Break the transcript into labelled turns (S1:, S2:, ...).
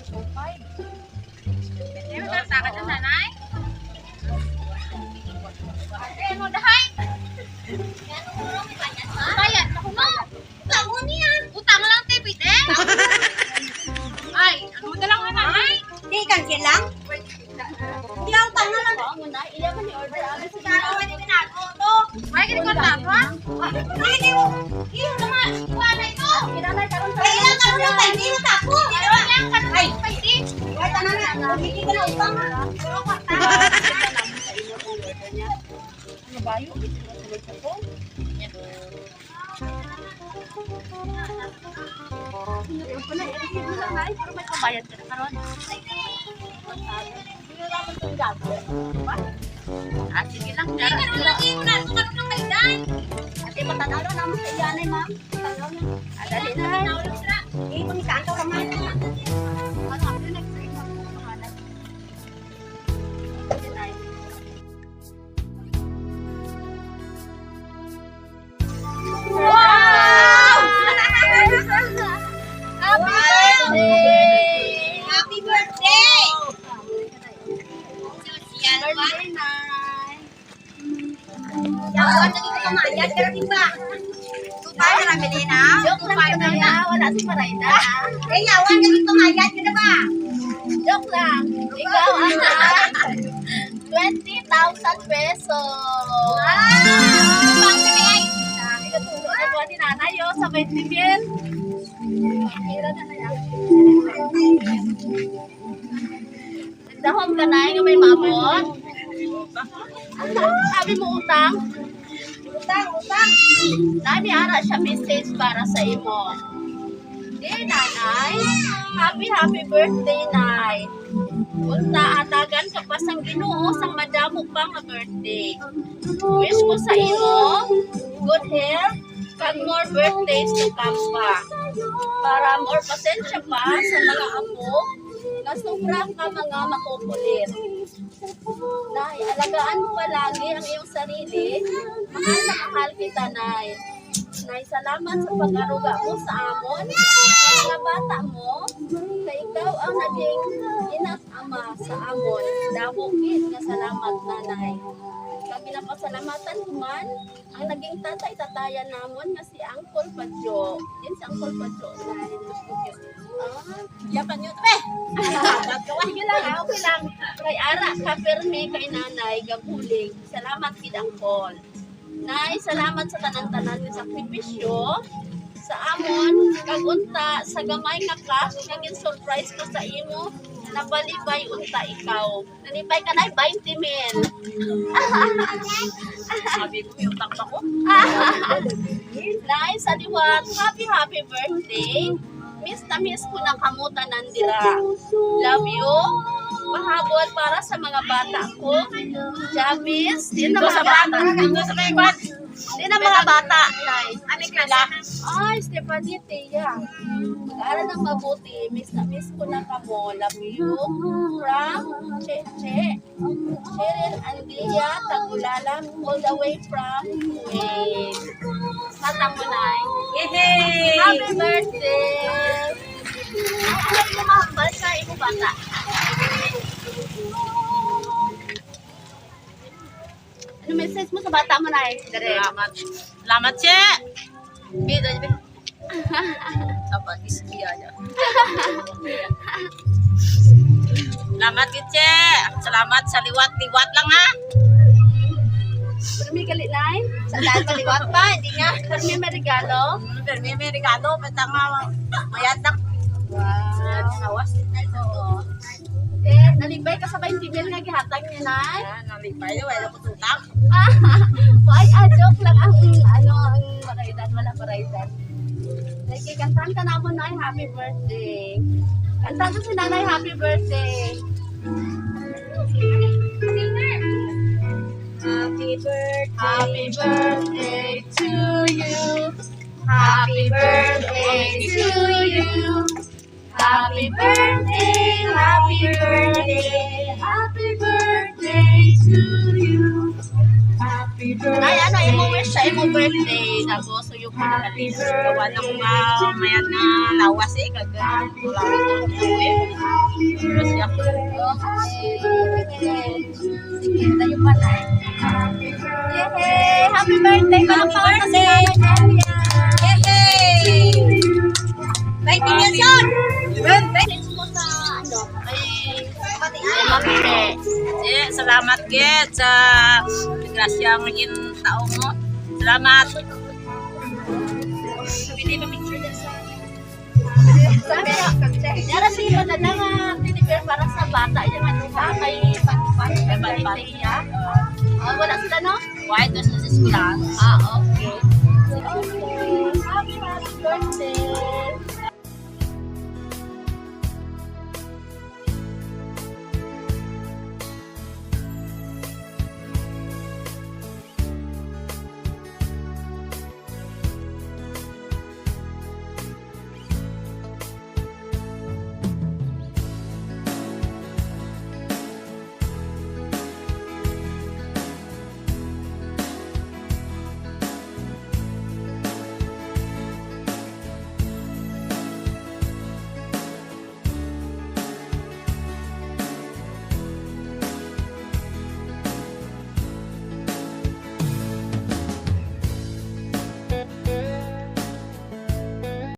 S1: 2.5.
S2: Eh, matarta ka dyan, nanay. Eh, ano, dahay? Bayad, ako no. Utang mo niya. Utang lang, te, pwede. Ay, ano mo lang, nanay?
S3: Di cancel lang? Hindi ako utang na lang.
S1: Mo na, iya man ni order abi sa
S3: Kano man yung tinago to?
S2: Ay, kini ko na, ha?
S3: Hindi mo.
S2: Iyo naman, wala ito.
S1: Kinanay karon sa
S3: Ay, ilang karon lang ba? Hindi mo tako.
S2: Ano lang, kanon
S3: Ay.
S2: pwede.
S3: Wala tanan na. Hindi ka na utang ha. Pero kwarta.
S1: Sa inyo kung order niya. Ano ba yun? Ito na sulod sa phone. Yung pala, i-receive mo lang, Nay, pero may kabayad ka na karon. Hindi na naman itong gago.
S2: Ah, sige lang. Ay, kanon lang, iyo na. Ito kanon lang kaidan.
S1: Ate, patanalo naman sa iya, Nay, ma'am. Patanalo na. Ah, dali na.
S2: Tinawag sila.
S3: Hindi mo ni kanto ka man.
S1: Ano, ako na sa inyo. Pangalan. Ate, Nay.
S3: Wow!
S2: Happy birthday!
S3: Happy birthday! Social ba?
S1: Birthday, Nay.
S3: Yawan, naging ka pamayad. Pero di ba? Tupay na lang, Melina.
S1: Joke lang ka na. Wala si Marayda.
S3: Eh, yawan, naging pamayad ka na ba?
S1: Joke lang. Ikaw ang 20,000 pesos.
S3: Wow!
S1: Ikatulog na buwan ni nanay yo sa 20 mil. Hira na na yan. Nagdahom ka na nga may mabot. Sabi mo utang.
S3: Utang, utang.
S1: Nay, may ara siya message para sa imo. Dear Nanay, happy happy birthday, Nay. Unta atagan ka pa sang Ginoo sang madamo pa nga birthday. Wish ko sa imo good health kag more birthdays to come pa. Para more pasensya pa sa mga apo nga sobra ka mga makukulit. Nay, alagaan mo palagi ang iyong sarili. Mahal na mahal kita, Nay. Nay, salamat sa pag-aruga mo sa amon. Sa mga bata mo, kay ikaw ang naging ina at ama sa amon. Damo gid nga salamat, nanay. Kag ginapasalamatan ko man ang naging tatay-tatayan namon nga si Uncle Padjo. Din si Uncle Padjo, Nay. Ah,
S3: Yapan nyo to eh.
S1: sige lang, ah, okay lang. Kay ara ka permi kay nanay gabulig. Salamat gid Uncle. Nay, salamat sa tanan-tanan nga sakripisyo sa amon kag unta sa gamay nga cash nga gin surprise ko sa imo, napalibay unta ikaw. Nalipay ka, nay, 20 mil.
S2: Sabi ko, may utang pa ko.
S1: Nay, sa liwat, happy happy birthday. Miss na miss ko na kamuta nandira. Love you. Pahabol para sa mga bata ko. Javis, di na
S2: Dito sa
S1: mga bata.
S2: bata. Dito sa may kwan.
S1: Di na mga bata, Nay.
S3: Aming klase.
S1: Ay, Stephanie, Thea. Mag-aaral ng mabuti. Miss na miss ko na kamo. Love you. From Che Che. Cheryl Andia, Tagulalam, all the way from Kuwait. Mata mo, Nay.
S3: Yehey!
S1: Happy birthday! Ay, ano yung mahambal sa imo bata? Ano message mo sa bata mo, Nay? Dere.
S2: Salamat. Salamat, Che. Bida, bida. Sa pag-iskiya niya. Salamat, Che. Salamat sa liwat-liwat lang, ha.
S1: Pero may gali, Nay.
S3: Sa dahil paliwat pa, hindi nga.
S1: Pero may regalo.
S2: Pero may regalo. Basta nga, mayat lang.
S1: Wow.
S2: Nawas.
S1: Oo. Eh, nalibay ka sa 20 mil nga gihatag niya, Nay.
S2: Ah, nalipay. Wala ko tutang.
S1: Why, ah, joke lang ang, ano, ang baraydan. Wala baraydan. Like, kantahan ka na mo, Nay. Happy birthday. Kantahan ko si Nanay, happy birthday.
S3: Happy birthday.
S1: Happy birthday to you. Happy birthday to you. Happy birthday, happy birthday, happy birthday to you.
S2: Happy birthday.
S1: Nay, ano, imo wish sa imo birthday? birthday. Tapos suyo ko na kalis.
S4: Gawa ng mga mayat na lawas eh. Kag lawis na eh. Pero siya.
S1: Okay. Sige, tayo pa na. Yay! Happy birthday! Happy birthday!
S3: Yay! 20 years old!
S1: Message mo sa ano, kay Mami Te.
S4: Eh, salamat gid sa grasya ngin tao mo. Salamat.
S1: Pwede pa picture din sa sabi niya, Yara siya na lang tinipir para sa bata yung ano ba kay Patpat, kay birthday niya. Oh, wala sila, no?
S4: Why does this eskwela?
S1: Ah, okay.